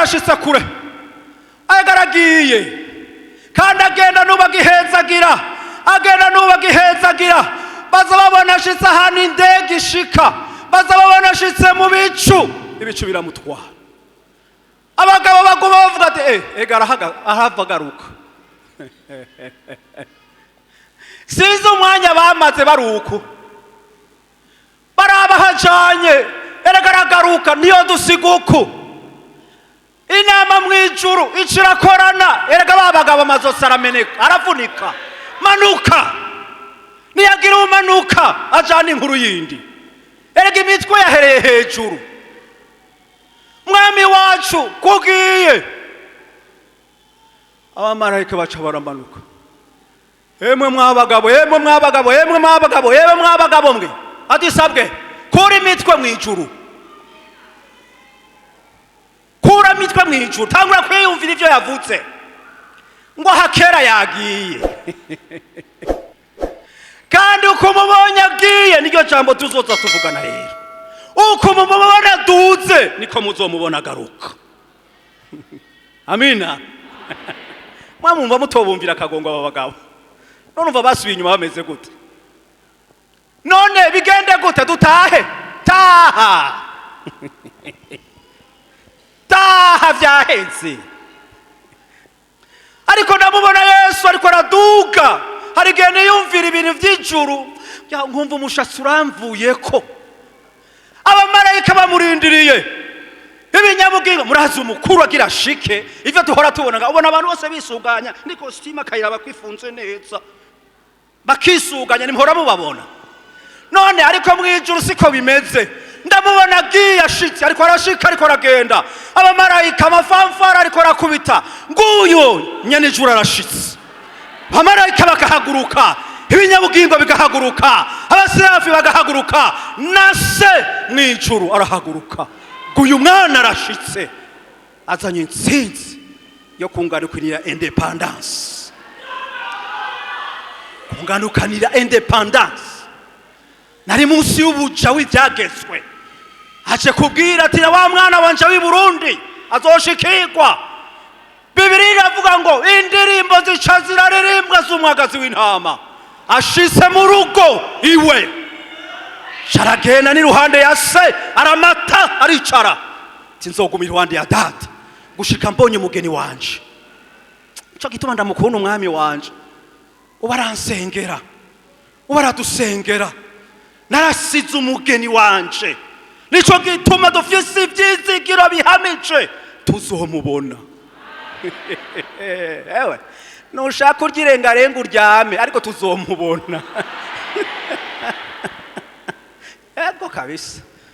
Ashitse kure, agaragiye kandi agenda n'ubagihezagira, agenda n'ubagihezagira. Baza babona ashitse ahantu indege ishika, baza babona ashitse mu bicu, ibicu biramutwara. Abagabo baguma bavuga ati: "Ega arahava agaruka." Sinzi umwanya bamaze baruku baraba hajanye. Erega aragaruka, niyo dusiga uku. Inama mu ijuru ica irakorana. Erega ba bagabo amazosi arameneka, aravunika. Manuka, niyagira umanuka ajana inkuru yindi. Erega imitwe yahereye hejuru. Mwami wacu, kugiye? Abamarayika baca baramanuka. Emwe mwabagabo, emwe mwabagabo, emwe mwabagabo, emwe mwabagabo mwe, adisabwe kura imitwe mu ijuru, kura imitwe mu ijuru. Tangura kwiyumvira ivyo yavutse ngo hakera yagiye, kandi uko umubonye agiye niryo jambo tuzoza tuvugana. Rero uko mumubona aduze niko muzomubona agaruka. Amina. Mwamumva mutobumvira akagongo aba bagabo? None umva basubiye inyuma bameze gute? None bigende gute? Dutahe? Taha, taha, vyaheze. Ariko ndamubona Yesu ariko araduga. Hari igihe niyumvira ibintu by'ijuru, nkumva umushatsi uramvuyeko. Abamarayika bamurindiriye, ibinyabugingo. Murazi umukuru agira shike, ivyo duhora tubona, ubona abantu bose bisuganya ni kositimu, akayiraba kwifunze neza, bakisuganya, nimuhora mubabona. None ariko mu ijuru siko bimeze. Ndamubona agiye, ashitse, ariko arashika, ariko aragenda, abamarayika, amafanfara ariko arakubita, nguyu nyenijuru arashitse. Abamarayika bagahaguruka, ibinyabugingo bigahaguruka, abaserafi bagahaguruka, na Se mu ijuru arahaguruka ngo uyu mwana arashitse, azanye intsinzi yo kungarukanira indépendance, kungarukanira indépendance. Nari munsi y'ubuja w'ibyagezwe, aje kubwira ati: "Na wa mwana wanje w'i Burundi azoshikirwa." Bibiri iravuga ngo indirimbo zica ziraririmbwa z'umwagazi w'intama ashitse mu rugo iwe. Caragenda n'iruhande ya se, aramata, aricara ati: "Nzoguma iruhande ya data gushika mbonye umugeni wanje." Nico gituma ndamukunda umwami wanje. Uba aransengera, uba aradusengera. Narasize umugeni wanje, nico gituma dufise ivyizigiro bihamije tuzomubona. Ewe, nushaka urya irengarenga, uryame, ariko tuzomubona. Ego kabisa.